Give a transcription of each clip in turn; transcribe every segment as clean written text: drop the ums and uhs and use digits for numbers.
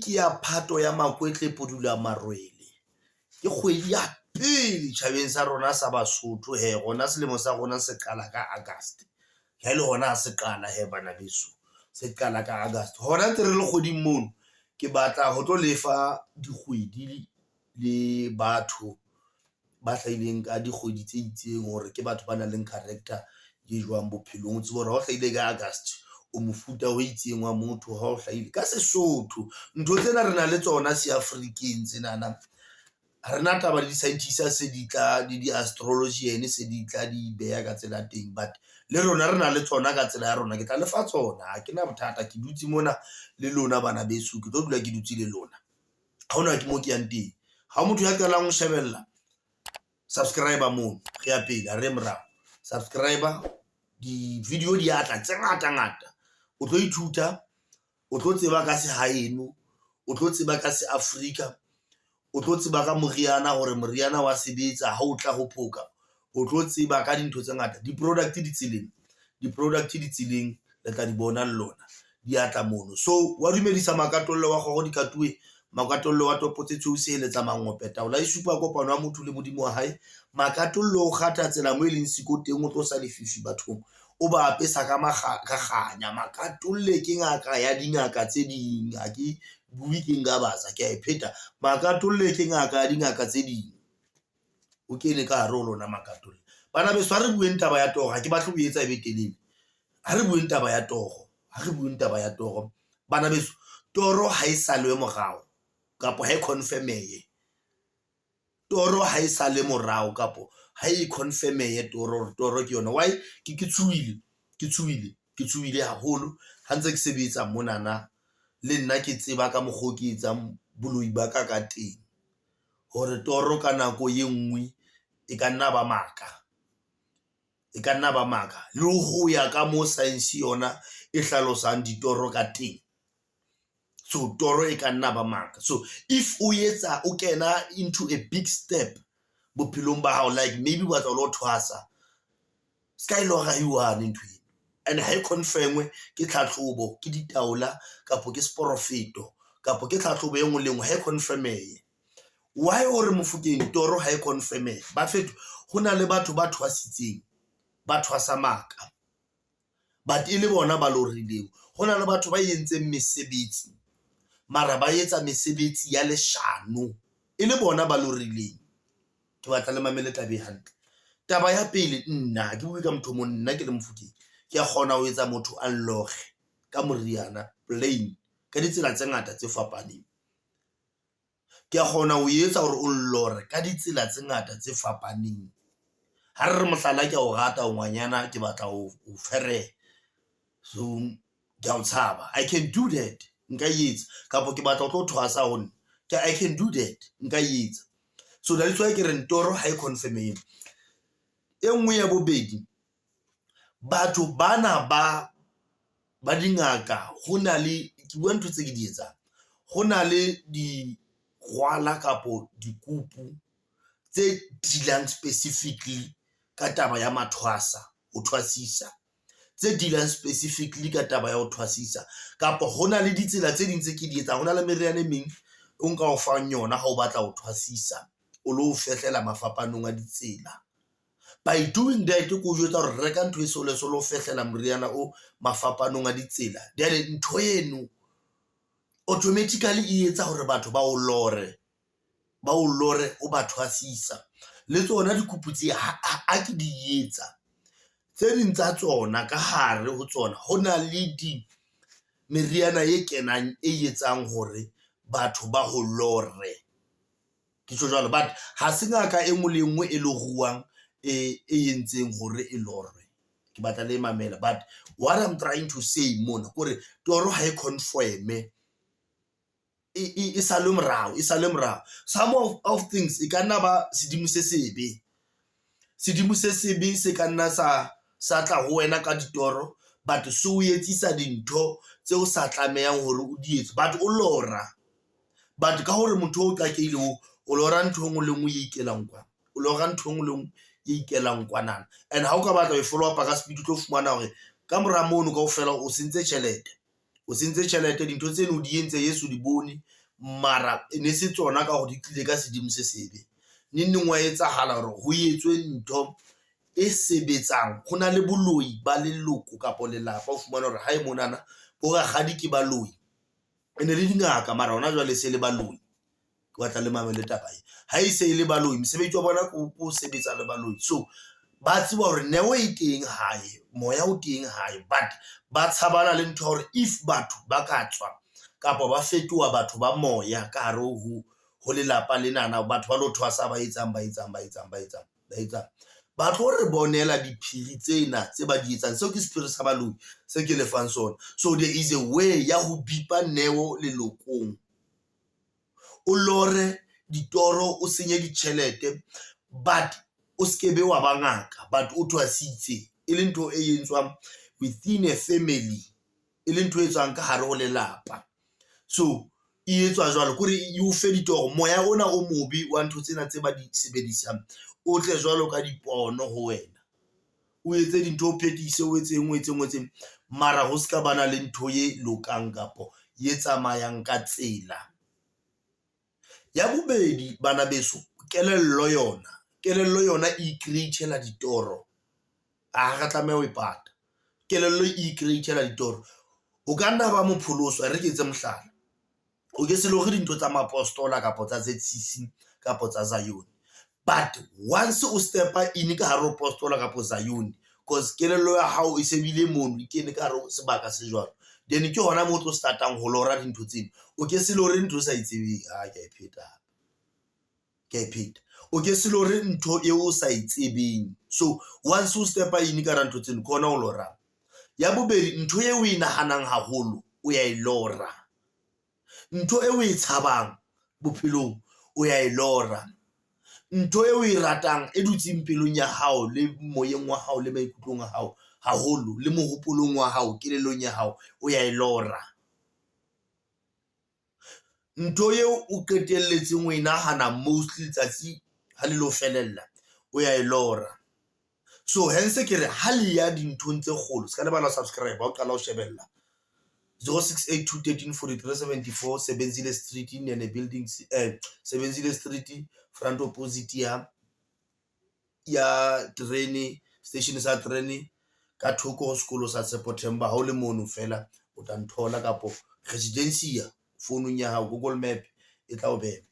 Kgwedi ke ya Phato ya Makwetle Pudula Marwele. Ke kgwedi ya pele tjhabeng sa rona sa Basotho he rona selemo sa rona se qala ka August. Ha e le hona ha se qala he bana beso, se qala ka August. Hona ntse re le kgweding mono, ke batla ho tlo lefa dikgwedi le batho ba hlahileng ka dikgwedi tse itseng hore ke batho ba nang le character e jwang bophelong. O tsebe hore ha o hlahile ka August o mofuta o itseng wa motho, ha o hlahile ka Sesotho. Ntho tsena re na le tsona se-African tsenana. Ha rena taba le di-scientist se di tla le di-astrologian se di tla di beha ka tsela ya teng, but le rona re na le tsona ka tsela ya rona. Ke tla le fa tsona, ha kena bothata. Ke dutse mona le lona bana beso, ke tlo dula ke dutse le lona. Ha hona ke mo ke yang teng. Ha motho ya qalang ho shebella, subscribe mono, re ya pele ha re ye morao. Subscribe di-video di a tla tse ngata ngata. O tlo ithuta, o tlo tseba ka sehaeno, o tlo tseba ka se-Africa, o tlo tseba ka moriana hore moriana wa sebetsa ha o tla ho phoka. O tlo tseba ka dintho tse ngata. Di-product di tseleng, di-product di tseleng le tla di bona le lona di a tla mono. So wa dumedisa Makatollo wa kgoro dikatuwe, Makatollo wa topo tse tshweu seheletsa mangope. Taola e supa kopano ya motho le Modimo wa hae. Makatollo o kgatha tsela mo e leng siko teng, o tlosa lefifi bathong, o ba apesa ka ka kganya. Makatolle ke ngaka ya dingaka tse ding. Ha ke bue ke nka basa, ke a e pheta. Makatolle ke ngaka ya dingaka tse ding. O kene ka hare ho lona Makatolle. Bana beso, ha re bueng taba ya toro. Ha ke batle ho etsa e be telele. Ha re bueng taba ya toro. Ha re bueng taba ya toro. Bana beso, toro ha e salwe morao kapo ha e confirm-ehe. Toro ha e sale morao kapo ha e confirm-ehe toro hore toro ke yona. Why? Ke tshohile, ke tshohile, ke tshohile haholo ha ntse ke sebetsa monana le nna ke tseba ka mokgwa o ke etsang boloi ba ka ka teng. Hore toro ka nako e nngwe e ka nna ba maka, e ka nna ba maka. Le ho ya ka mo science yona e hlalosang ditoro ka teng. So toro e ka nna ba maka. So if o etsa o kena into a big step bophelong ba hao, like maybe o batla ho lo thwasa, ska e lora e one ntho eno. And ha e confirm-we ke tlhatlhobo, ke ditaola kapo ke seporofeto kapo ke tlhatlhobo e nngwe le nngwe, ha e confirm-ehe. Why o re Mofokeng toro ha e confirm-ehe? Bafethu, ho na le batho ba thwasitseng, ba thwasa maka, but e le bona ba lorileng. Ho na le batho ba entseng mesebetsi mara ba etsa mesebetsi ya leshano e le bona ba lorileng. Ke batla le mamele taba e hantle. Taba ya pele, nna ha ke bue ka motho o mong, nna ke le Mofokeng ke a kgona ho etsa motho a nlore ka moriana plain ka ditsela tse ngata tse fapaneng. Ke a kgona ho etsa hore o nlore ka ditsela tse ngata tse fapaneng. Ha re re mohlala, ke a o rata o ngwanyana, ke batla ho o fereha, so ke a o tshaba. I can do that, nka e etsa. Kapo ke batla ho tlo thwasa ho nna, I can do that, nka e etsa. So that is why ke reng toro ha e confirm-ehe. E nngwe ya bobedi, batho bana ba dingaka ho na le, ke bua ntho tse ke di etsang. Ho na le dirwala kapo dikupu tse dealang specifically ka taba ya mathwasa, ho thwasisa. Tse dealang specifically ka taba ya ho thwasisa. Kapa ho na le ditsela tse ding tse ke di etsang. Ho na le meriana e meng o nka o fang yona ha o batla ho thwasisa, o lo fehlela mafapanong a ditsela. By doing that, ke o jwetsa hore reka ntho e so le so lo fehlela moriana o mafapanong a ditsela. Jwale ntho eno automatically e etsa hore batho ba o lore, ba o lore o ba thwasisa. Le tsona dikupu tse ha ke di etsa, tse ding tsa tsona ka hare ho tsona ho na le di meriana e kenang e etsang hore batho ba ho lore. Ke tjho jwalo, but ha se ngaka e nngwe le nngwe e loruwang e entseng hore e lorwe. Ke batla le mamela, but what I'm trying to say mona kore toro ha e confirm-e, e sale morao, e sale morao. Some of things e ka nna ba sedimo se sebe. Sedimo se sebe se ka nna sa tla ho wena ka ditoro, but se o etsisa dintho tse o sa tlamehang hore o di etse, but o lora. But ka hore motho o qakehile o, o lora ntho e nngwe le nngwe e ikelang kwa. O lora ntho e nngwe le nngwe e ikelang kwanana. And ha o ka batla ho e follow up ka speed, o tlo fumana hore ka mora mono kaofela o sentse tjhelete. O sentse tjhelete dintho tseno o di entse yeso di bone mara e ne se tsona ka hore di tlile ka sedimo se sebe. Neng neng wa etsahala hore ho etswe ntho e sebetsang. Ho na le boloi ba leloko kapo lelapa o fumana hore hae monana bo rakgadi ke baloi, e ne le dingaka mara hona jwale se le baloi. Ke batla le mamele taba e, ha e se e le baloi mosebetsi wa bona ko o sebetsa le baloi. So ba tseba hore neo e teng hae, moya o teng hae, but ba tshabana le ntho ya hore if batho ba ka tswa kapa ba fetoha batho ba moya ka hare ho lelapa lenana, batho ba lo thwasa ba etsang ba etsang ba etsang ba etsang ba etsang, ba tlo re bonela diphiri tsena tse ba di etsang. Seo ke sephiri sa baloi se ke lefang sona. So there is a way ya ho bipa neo lelokong, o lore ditoro, o senye ditjhelete, but o skebe wa ba ngaka, but o thwasitse e le ntho e entswang within a family, e le ntho e etswang ka hare ho lelapa. So e etswa jwalo kore e o fe ditoro, moya ona o mobe wa ntho tsena tse ba di sebedisang o tle jwalo ka dipono ho wena, o etse dintho, o phethise, o etseng, o etseng, o etseng, mara ho ska ba na le ntho e lokang kapo e tsamayang ka tsela. Ya bobedi bana beso, kelello yona, kelello yona e i-create-ela ditoro, ha ra tlameha ho e pata. Kelello e i-create-ela ditoro. O ka nna ba mopholoswa, e re ke etse mohlala, o ke se lore dintho tsa mapostola kapa tsa Z_C_C kapa tsa Zion, but once o step-a in ka hare ho postola kapa Zion, cause kelello ya hao e se bile mono, e kene ka hare ho sebaka se jwalo, then ke hona moo o tlo start-ang ho lora dintho tseno. O ke se lore ntho o sa e tsebeng, ah ke a e pheta hape, ke a e pheta. O ke se lore ntho eo o sa e tsebeng. So once o step-a in ka hara ntho tseno, ke hona o lorang. Ya bobedi, ntho eo o e nahanang haholo o ya e lora. Ntho eo o e tshabang bophelong o ya e lora. Ntho eo o e ratang e dutseng pelong ya hao le moyeng wa hao le maikutlong a hao haholo le mohopolong wa hao, kelellong ya hao o ya e lora. Ntho eo o qetelletseng o e nahana mostly letsatsi ha le lo felella o ya e lora. So hence ke re ha le ya dinthong tse kgolo, ska lebala ho subscribe ha o qala ho shebella. 0682 13 43 74 Sebenzile Street, Nene Building, Sebenzile Street, front opposite ya terene, station sa terene ka thoko ho sekolo sa Tshepo Themba. Ha o le mono feela o tla nthola kapo Residencia founung ya hao, Google Map e tla o beha.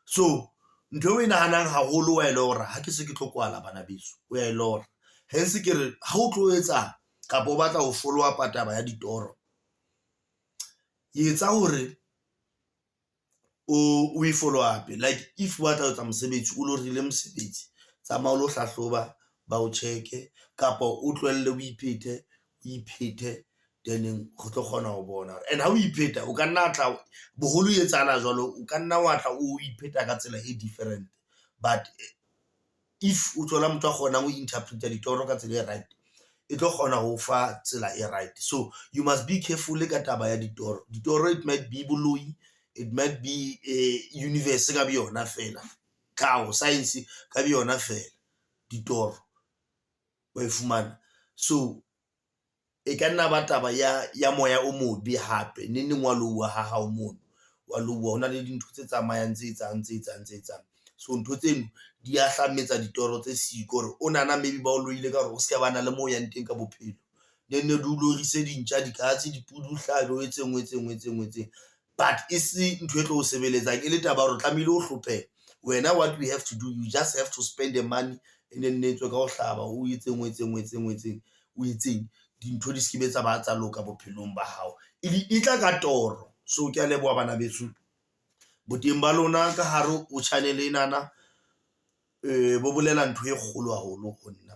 So ntho eo o e nahanang haholo wa e lora. Ha ke se ke tlo kwala bana beso, o ya e lora. Hence ke re ha o tlo etsa kapa o batla ho follow up taba ya ditoro, etsa hore o e follow up. Like if o batla ho etsa mosebetsi, o lorile mosebetsi, tsamaya o lo hlahloba, ba o check-e kapa o tlohelle o iphethe, o iphethe, then re tlo kgona ho bona. And ha o ipheta, o ka nna tla boholo e etsahala jwalo, o ka nna wa tla o ipheta ka tsela e different, but if o thola motho a kgonang ho interpret-a ditoro ka tsela e right, e tlo kgona ho fa tsela e right. So you must be careful ka taba ya ditoro. Ditoro it might be boloi, it might be universe ka boyona fela, tlhaho, science ka boyona fela, ditoro wa e fumana. So e ka nna ba taba ya moya o mobe hape, neng neng wa louwa ha hao mono, wa louwa. Ho na le dintho tse tsamayang tse etsang tse etsang tse etsang. So ntho tseno di a hlametsa ditoro tse siko hore o nana maybe ba o loile ka hore o ska ba na le moo o yang teng ka bophelo. Ne nne di o lorise dintja, dikatse, dipudi, o hlabe, o etseng, o etseng, o etseng, o etseng, but e se ntho e tlo o sebeletsang, e le taba ya hore tlamehile o hlophehe. Wena what you have to do, you just have to spend the money e ne nne e tswe ka ho hlaba, o etseng, o etseng, o etseng, o etseng, o etseng, dintho di skebe tsa ba tsa loka bophelong ba hao. E tla ka toro. So ke a leboha bana beso, boteng ba lona ka hare ho channel enana bo bolela ntho e kgolo haholo ho nna.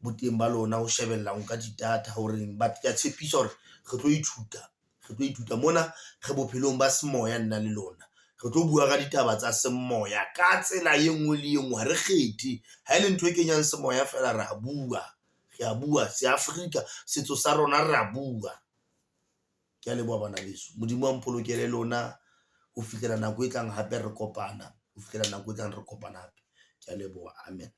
Boteng ba lona ho shebella ho nka di-data horeng, but ke a tshepisa hore re tlo ithuta, re tlo ithuta mona, re bophelong ba semoya nna le lona. Re tlo bua ka ditaba tsa semoya ka tsela e nngwe le e nngwe, ha re kgethe. Ha e le ntho e kenyang semoya feela re a bua, re a bua se Afrika, setso sa rona re a bua. Ke a leboha bana beso, Modimo a mpolokele lona ho fihlela nako e tlang hape re kopana, ho fihlela nako e tlang re kopana hape. Ke a leboha, amen.